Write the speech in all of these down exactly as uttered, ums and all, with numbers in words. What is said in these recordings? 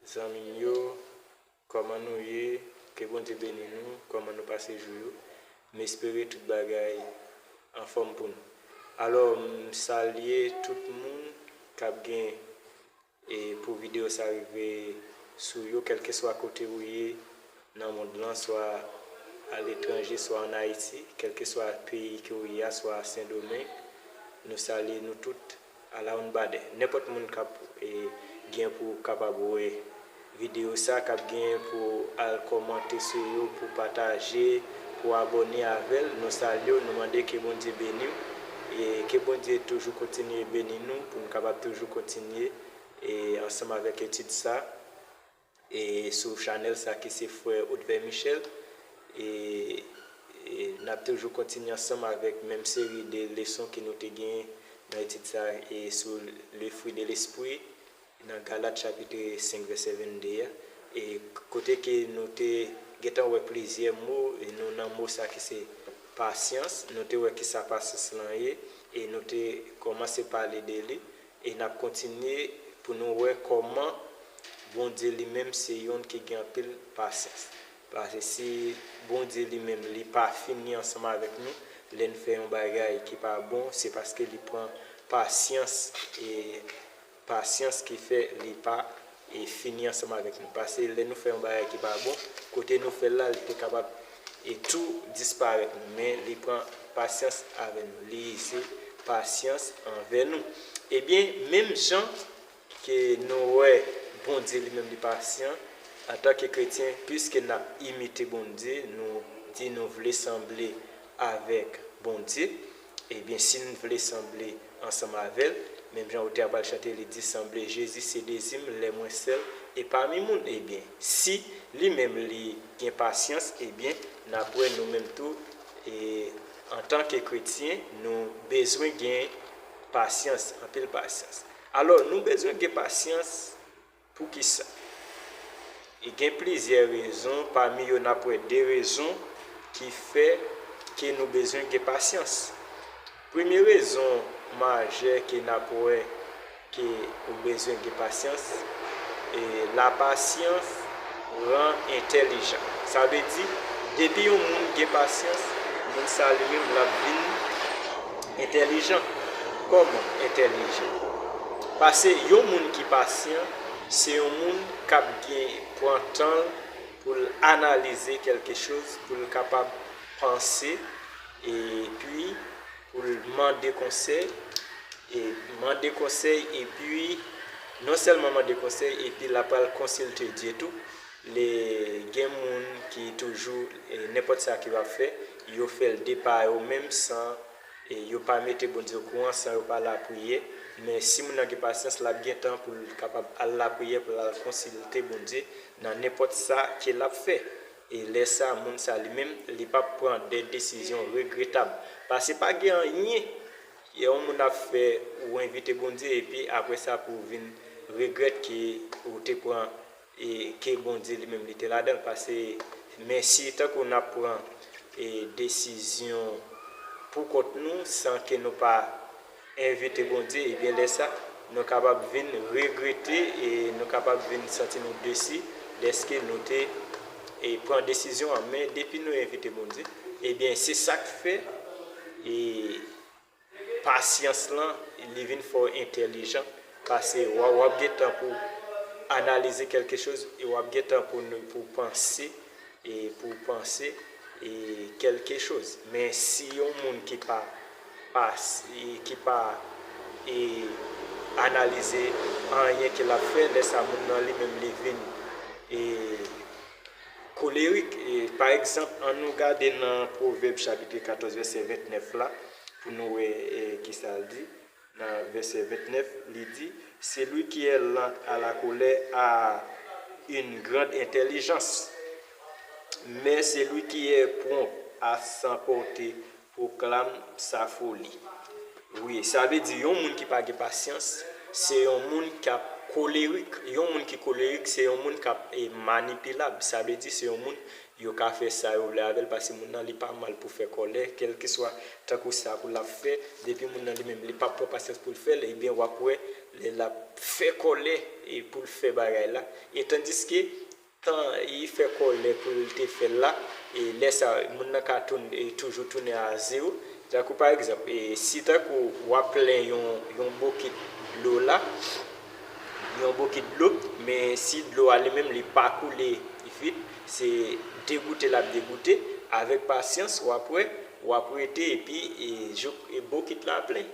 Zanmi m yo, kòman nou ye? Ke Bondye beni nou. Kòman nou pase jou yo? M espere tout bagay anfòm pou nou. Alò, m salye tout moun k ap gen e pou videyo sa rive sou yo, kèlkeswa kote ou ye nan mond lan, swa aletranje, swa ann Ayiti, kèlkeswa peyi ke ou ye a, swa Sendomeng, nou salye nou tout alawonnbadè. Nenpòt moun k ap e, gen pou kapab wè videyo sa, k ap gen pou al kòmante sou yo, pou pataje, pou abòne avè l, nou salye w, nou mande ke Bondye beni w, e ke Bondye toujou kontinye beni nou, pou n kapab toujou kontinye e ansanm avèk etid sa, e sou chanèl sa ki se frè Oudvè Michel, e, e n ap toujou kontinye ansanm avèk menm seri de leson ke nou te gen nan etid sa, e sou le fruit de l'esprit, nan Galat chapit senk vèsè vennde a, e kote ke nou te gentan wè plizyè mo, e nou nan mo sa ki se pasyans, nou te wè kisa pasyans lan ye, e nou te kòmanse pale de li, e n ap kontinye pou nou wè kòman Bondye li menm se yonn ki gen anpil pasyans. Paske si Bondye li menm li pa fini ansanm avèk nou, lè n fè yon bagay ki pa bon, se paske li pran pasyans, e pasyans ki fè li pa e fini ansanm avèk nou. Paske lè nou fè yon bagay ki pa bon, kote nou fè l la, li te kapab e tou disparèt nou. Men li pran pasyans avè nou. Li se pasyans anvè nou. Ebyen, menm jan ke nou wè Bondye li menm li pasyan, antanke kretyen, piske n ap imite Bondye, nou di nou vle sanble avèk Bondye, ebyen, si n vle sanble ansanm avè l, menm jan otè a pral chante, li di, sanble Jezi se dezi m lè mwen sèl e pami moun. Ebyen, si li menm li gen pasyans, ebyen, n ap wè nou menm tou, e antanke kretyen, nou bezwen gen pasyans, anpil pasyans. Alò, nou bezwen gen pasyans poukisa? E gen plizyè rezon, pami yo n ap wè de rezon ki fè ke nou bezwen gen pasyans. Premye rezon majè ke n ap wè ke ou bezwen gen pasyans, e lapasyans ran entèlijan. Sa vle di, depi yon moun gen pasyans, moun sa li menm l ap vin entèlijan. Kòman entèlijan? Paske yon moun ki pasyan, se yon moun k ap gen pran tan l pou l analize kèlke choz, pou l kapab panse, epi pou l mande konsèy, e mande konsèy, epi non sèlman mande konsèy, epi l ap pral konsilte Dye tou. Lè gen moun ki toujou, e, nenpòt sa ke yo ap fè, yo fè l de pa yo menm san, e, yo pa mete Bondye okouran, san yo pa lapriyè. Men si moun nan gen pasyans, l ap gen tan pou l kapab al lapriyè, pou l al konsilte Bondye nan nenpòt sa ke l ap fè. E lè sa, moun sa li menm, li p ap pran de desizyon regretab. Paske pa gen anyen yon moun ap fè, ou envite Bondye, epi apre sa pou w vin regrèt ke ou te pran, e ke Bondye li menm li te ladan l. Paske, men si tankou n ap pran, e desizyon pou kont nou, san ke nou pa envite Bondye, ebyen lè sa, nou kapab vin regrete e nou kapab vin santi nou desi dèske nou te, e pran desizyon an. Men depi nou envite Bondye, ebyen se sa k fè, e pasyans lan, li vin fè w entèlijan, paske w, w ap gen tan pou analize kèlke choz, e w ap gen tan pou nou, pou panse, e pou panse, e kèlke choz. Men si yon moun ki pa, pa, e ki pa, e analize anyen ke l ap fè, lè sa moun nan li menm li vin, e kolerik. E, pa egzanp, ann nou gade nan Pwovèb chapit katòz, vèsè ventnèf la, pou nou wè, e, kisa l di. Nan vèsè ventnèf, li di, celui qui est lent à la colère a une grande intelligence, mais celui qui est prompt à s'emporter proclame sa folie. Wi, sa vle di yon moun ki pa gen pasyans, se yon moun k ap kolerik. Yon moun ki kolerik, se yon moun k ap, e, manipilab. Sa vle di se yon moun yo ka fè sa yo vle avè l, paske moun nan li pa mal pou fè kòlè, kèlkeswa tankou sa pou l ap fè, depi moun nan li menm li p ap pran pasyans pou l fè l, ebyen w ap wè Lè l ap fè kòlè e pou l fè bagay la. E tandiske tan li fè kòlè pou l te fè l la, e lè sa a, moun nan ka toun, e toujou tounen a zewo. Tankou pa egzanp, e si tankou w ap plen yon, yon bokit dlo la, yon bokit dlo, men si dlo a li menm li pa koule vit, se degoute l ap degoute, avèk pasyans, w ap wè, w ap rete epi e jouk e bokit la plen.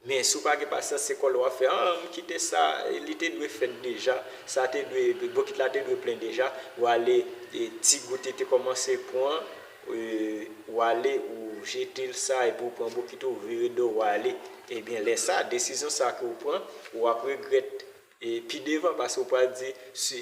Men si w pa gen pasyans, se kòlè w ap fè, ah, m kite sa, li te dwe fèt deja, sa te dwe, bokit la te dwe plen deja, w ale, e, ti goute te kòmanse pran, e, w ale, ou jete l sa, epi w pran bokit ou, vire do, w ale. Ebyen, lè sa, desizyon sa ke w pran, w ap regrèt e pi devan, paske w pral di, si,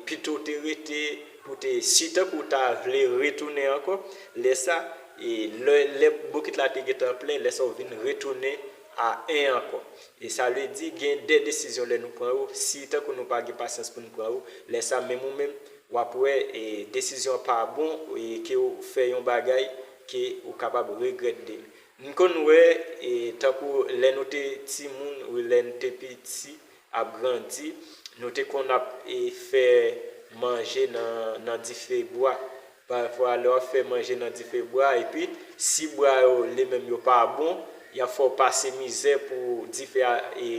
pito w te rete, pou te, si tankou w ta vle retounen ankò, lè sa, e lè, lè bokit la te gentan plen, lè sa w vin retounen a en ankò. E sa vle di, gen de desizyon lè nou pran yo, si tankou nou pa gen pasyans pou nou pran yo, lè sa menm ou menm, w ap wè, e desizyon an pa bon, e ke w fè yon bagay ke ou kapab regrèt de li. M konn wè, e tankou lè nou te timoun, ou lè n te piti, ap grandi, nou te konn ap, e, fè manje nan, nan dife bwa. Pafwa, lè w ap fè manje nan dife bwa, epi si bwa yo, li menm yo pa bon, y ap fè w pase mizè pou dife a, e,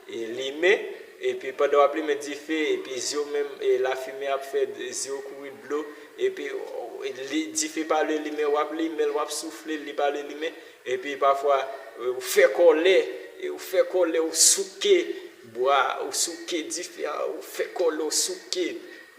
e, limen. Epi pandan w ap limen dife, epi zye w menm, e, lafimen ap fè zye w kouri dlo, epi, o, li, dife pa vle limen, w ap limen l, w ap soufle l, li pa vle limen. Epi pafwa, e, ou fè kòlè, e, ou fè kòlè, ou souke bwa, ou souke dife a, ou fè kòlè, ou souke,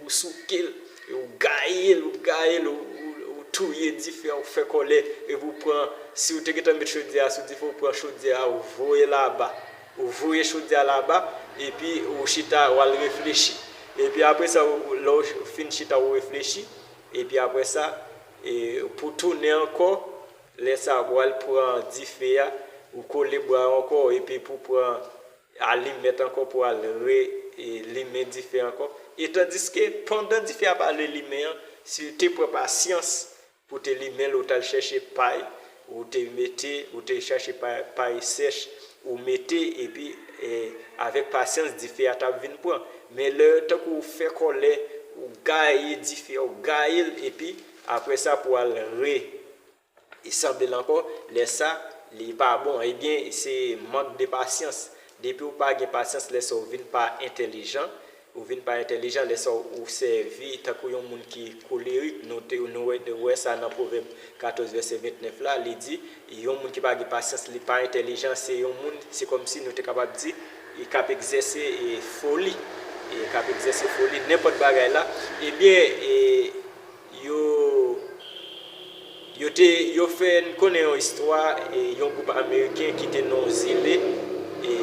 ou souke l, e, ou gaye l, ou gaye l, ou, ou, ou touye dife a, ou fè kòlè, epi ou pran, si w te gentan met chodyè a sou dife, ou pran chodyè a, ou voye l aba, ou voye chodyè a laba, epi ou chita, w al reflechi. Epi apre sa, ou, lè w fin chita, ou reflechi, epi apre sa, e, pou tounen ankò, lè sa a, pou al pran dife a, ou kole bwa yo ankò, epi pou pran alimèt ankò, pou al re, e, limen dife ankò. E tandiske pandan dife a pa vle limen an, si w te pran pasyans pou te limen l, ou t al chèche pay, ou te mete, ou te chache pay, pay sèch, ou mete, epi, e, avèk pasyans, dife a t ap vin pran. Men lè tankou ou fè kòlè, ou gaye dife a, ou gaye l, epi apre sa, pou al re, e sanble l ankò, lè sa, li pa bon. Ebyen, se mank de pasyans. Depi w pa gen pasyans, lè sa w vin pa entèlijan, ou vin pa entèlijan, lè sa w sèvi tankou yon moun ki kolerik. Nou te, nou wè, wè sa nan Pwovèb katòz vèsè ventnèf la, li di, yon moun ki pa gen pasyans, li pa entèlijan, se yon moun, se kòmsi nou te kapab di, e k ap egzèse, e, foli, e k ap egzèse foli, nenpòt bagay la. Ebyen, e, yo, yo te, yo fè n konnen yon istwa, e, yon gwoup ameriken ki te nan yon zile, e,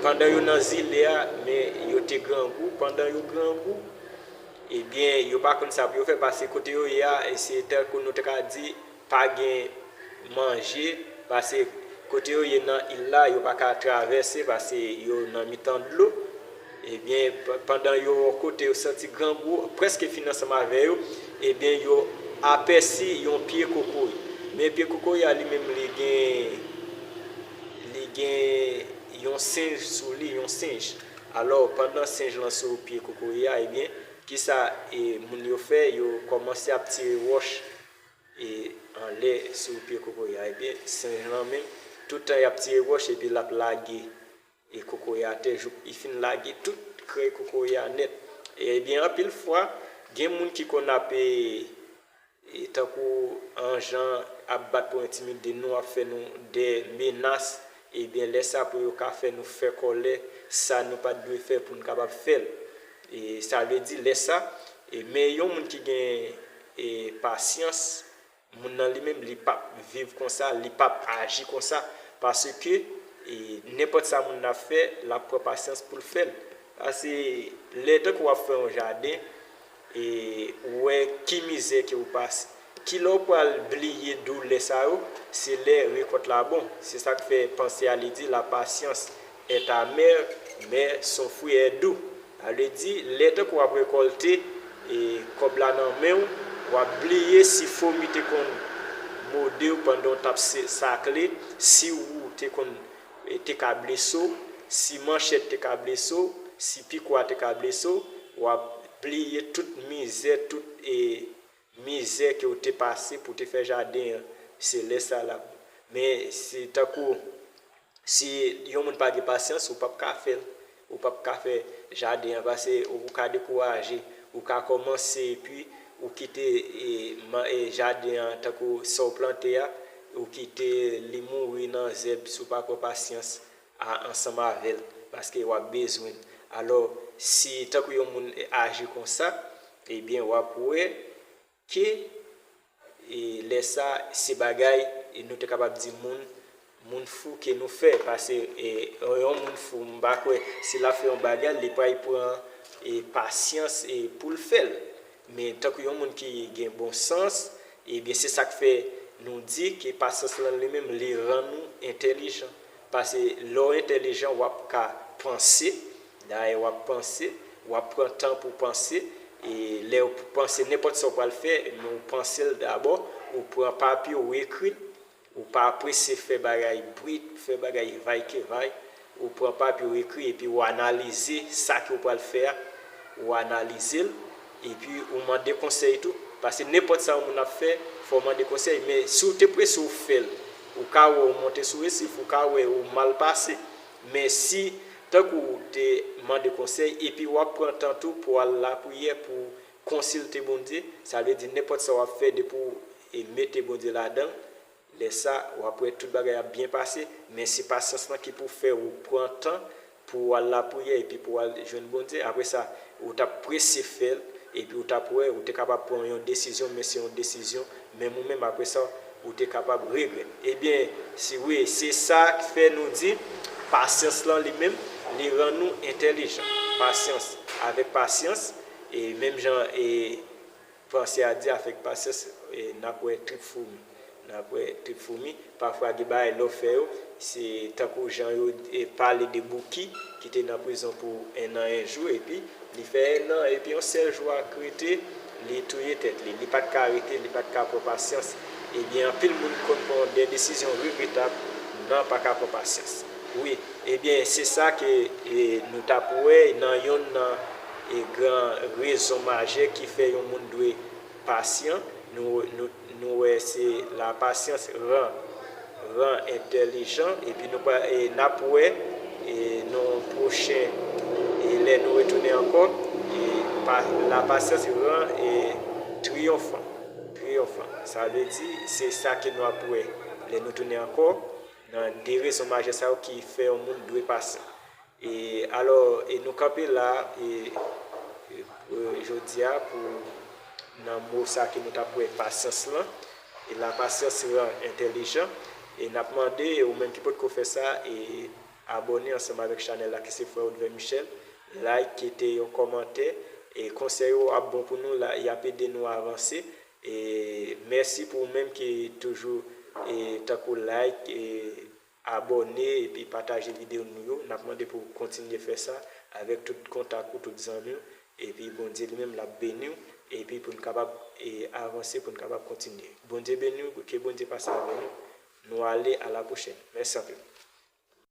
pandan yo nan zile a, men yo te grangou, pandan yo grangou, ebyen, yo pa konn sa pou yo fè, paske kote yo ye a, e se tankou nou te ka di, pa gen manje, paske kote yo ye nan il la, yo pa ka travèse, paske yo nan mitan dlo. Ebyen, p-, pandan yo yon kote, yo santi grangou prèske fin ansanm avè yo, ebyen, yo apèsi yon pye kokoye. Men pye kokoye a li menm, li gen, li gen yon senj sou li, yon senj. Alò, pandan senj lan sou pye kokoye a, ebyen, kisa, e, moun yo fè? Yo kòmanse ap tire wòch, e, anlè sou pye kokoye a. Ebyen, senj lan menm, tout tan y ap tire wòch, epi l ap lage, e, kokoye atè, jouk li fin lage tout krèy kokoye a nèt. Ebyen, anpil fwa, gen moun ki konn ap, e, e, tankou yon jan ap bat pou entimide nou, ap fè nou de menas, ebyen, lè sa pou yo ka fè nou fè kòlè, sa nou pa t dwe fè pou n kapab fè l. E sa vle di, lè sa, e, men yon moun ki gen, e, pasyans, moun nan li menm, li p ap viv konsa, li p ap aji konsa, paske, e, nenpòt sa moun nan ap fè, l ap pran pasyans pou l fè l. Paske lè tankou w ap fè yon jaden, e, ou wè ki mizè ke w pase. Kilè w pral bliye doulè sa yo? Se lè rekòt la bon. Se sa k fè panse a li di, la patience est amère, mais son fruit est doux. Sa vle di, lè tankou w ap rekòlte, e, kòb la nan men w, w ap bliye si fomi te konn mòde w pandan w t ap se-, sakle, si wou te konn, e, te ka blese w, Si manchèt te ka blese w, si pikwa te ka blese w, w ap bliye tout mizè, tout e, mizè ke w te pase pou te fè jaden an. Se lè sa l ap. Men se tankou si yon moun pa gen pasyans, ou p ap ka fè l. Ou p ap ka fè jaden an, paske ou ka dekouraje, ou ka kòmanse epi ou kite e, man- e, jaden an tankou sa w plante a, ou kite li mouri nan zèb si w pa pran pasyans a- ansanm avè l, paske w ap bezwen l. Alò, si tankou yon moun aji konsa, ebyen, w ap wè ke e, lè sa, se bagay e, nou te kapab di moun, moun fou ke nou fè. Paske e, yon moun fou, m pa kwè si l ap fè yon bagay, li pral pran e, pasyans e, pou l fè l. Men tankou yon moun ki gen bon sans, ebyen, se sa k fè nou di ke pasyans lan li menm, li rann nou entèlijan. Paske lè w entèlijan, w ap ka panse, dayè w ap panse, w ap pran tan pou panse, e lè w panse nenpòt sa w pral fè, men w panse l dabò, ou pran papye, w ekri l, ou pa prese fè bagay brit, fè bagay vaykevay, ou pran papye, w ekri, epi w analize sa ke w pral fè a, ou analize l, epi ou mande konsèy tou. Paske nenpòt sa yon moun ap fè, fò w mande konsèy. Men si w te prese w fè l, ou ka wè w monte sou resif, ou ka wè ou mal pase. Men si, tankou w te mande konsèy, epi w ap pran tan tou pou w al lapriyè, pou w konsilte Bondye, sa vle di nenpòt sa w ap fè, depi w e, mete Bondye ladan l, lè sa, w ap wè tout bagay ap byen pase, men se pasyans lan ki pou fè ou pran tan pou w al lapriyè epi pou w al jwenn Bondye. Apre sa, ou t ap prese fè l, epi ou t ap wè, ou te kapab pran yon desizyon, men se yon desizyon, menm ou menm, apre sa, ou te kapab regrèt. Ebyen, si wi, se sa k fè nou di, pasyans lan li menm, li rann nou entèlijan. Pasyans, avèk pasyans, e menm jan, e, panse a di avèk pasyans, e, n ap wè trip foumi. N ap wè trip foumi. Pafwa, gen bagay lè w fè yo, se tankou jan yo, e, pale de Bouki, ki te nan prizon pou ennan, en jou, epi li fè ennan, epi yon sèl jou ak rete, li touye tèt li. Li pa t ka rete, li pa t ka pran pasyans. Ebyen, anpil moun konn pran de desizyon regretab nan pa ka pran pasyans. Wi, ebyen, se sa ke, e, nou t ap wè nan yonn nan, e, gran rezon majè ki fè yon moun dwe pasyan. Nou, nou, nou wè se la patience rend, rend intelligent, epi nou pa, e, n ap wè, e, nan pwochen, e, lè nou retounen ankò, e, pa, la patience rend, e, triyonfan, triyonfan. Sa vle di, se sa ke nou ap wè lè nou tounen ankò, nan de rezon majè sa yo ki fè yon moun dwe pasyan. E, alò, e nou kanpe la, e, e, e, jodi a pou nan mo sa ke nou t ap wè, pasyans lan. E la patience rend intelligent. E n ap mande ou menm ki potko fè sa, e abòne ansanm avèk chanèl la ki se frè Odvè Michel. Like, kite yon kòmantè. E konsèy yo ap bon pou nou la, y ap ede nou avanse. E mèsi pou ou menm ki toujou, e tankou like, e abòne epi pataje videyo nou yo. N ap mande pou w kontinye fè sa avèk tout kontak ou, tout zanmi w. Epi Bondye li menm l ap beni w. Epi pou n kapab, e, avanse, pou n kapab kontinye. Bondye beni w, ke Bondye pase avè nou. Nou ale, a la pwochèn. Mèsi anpil.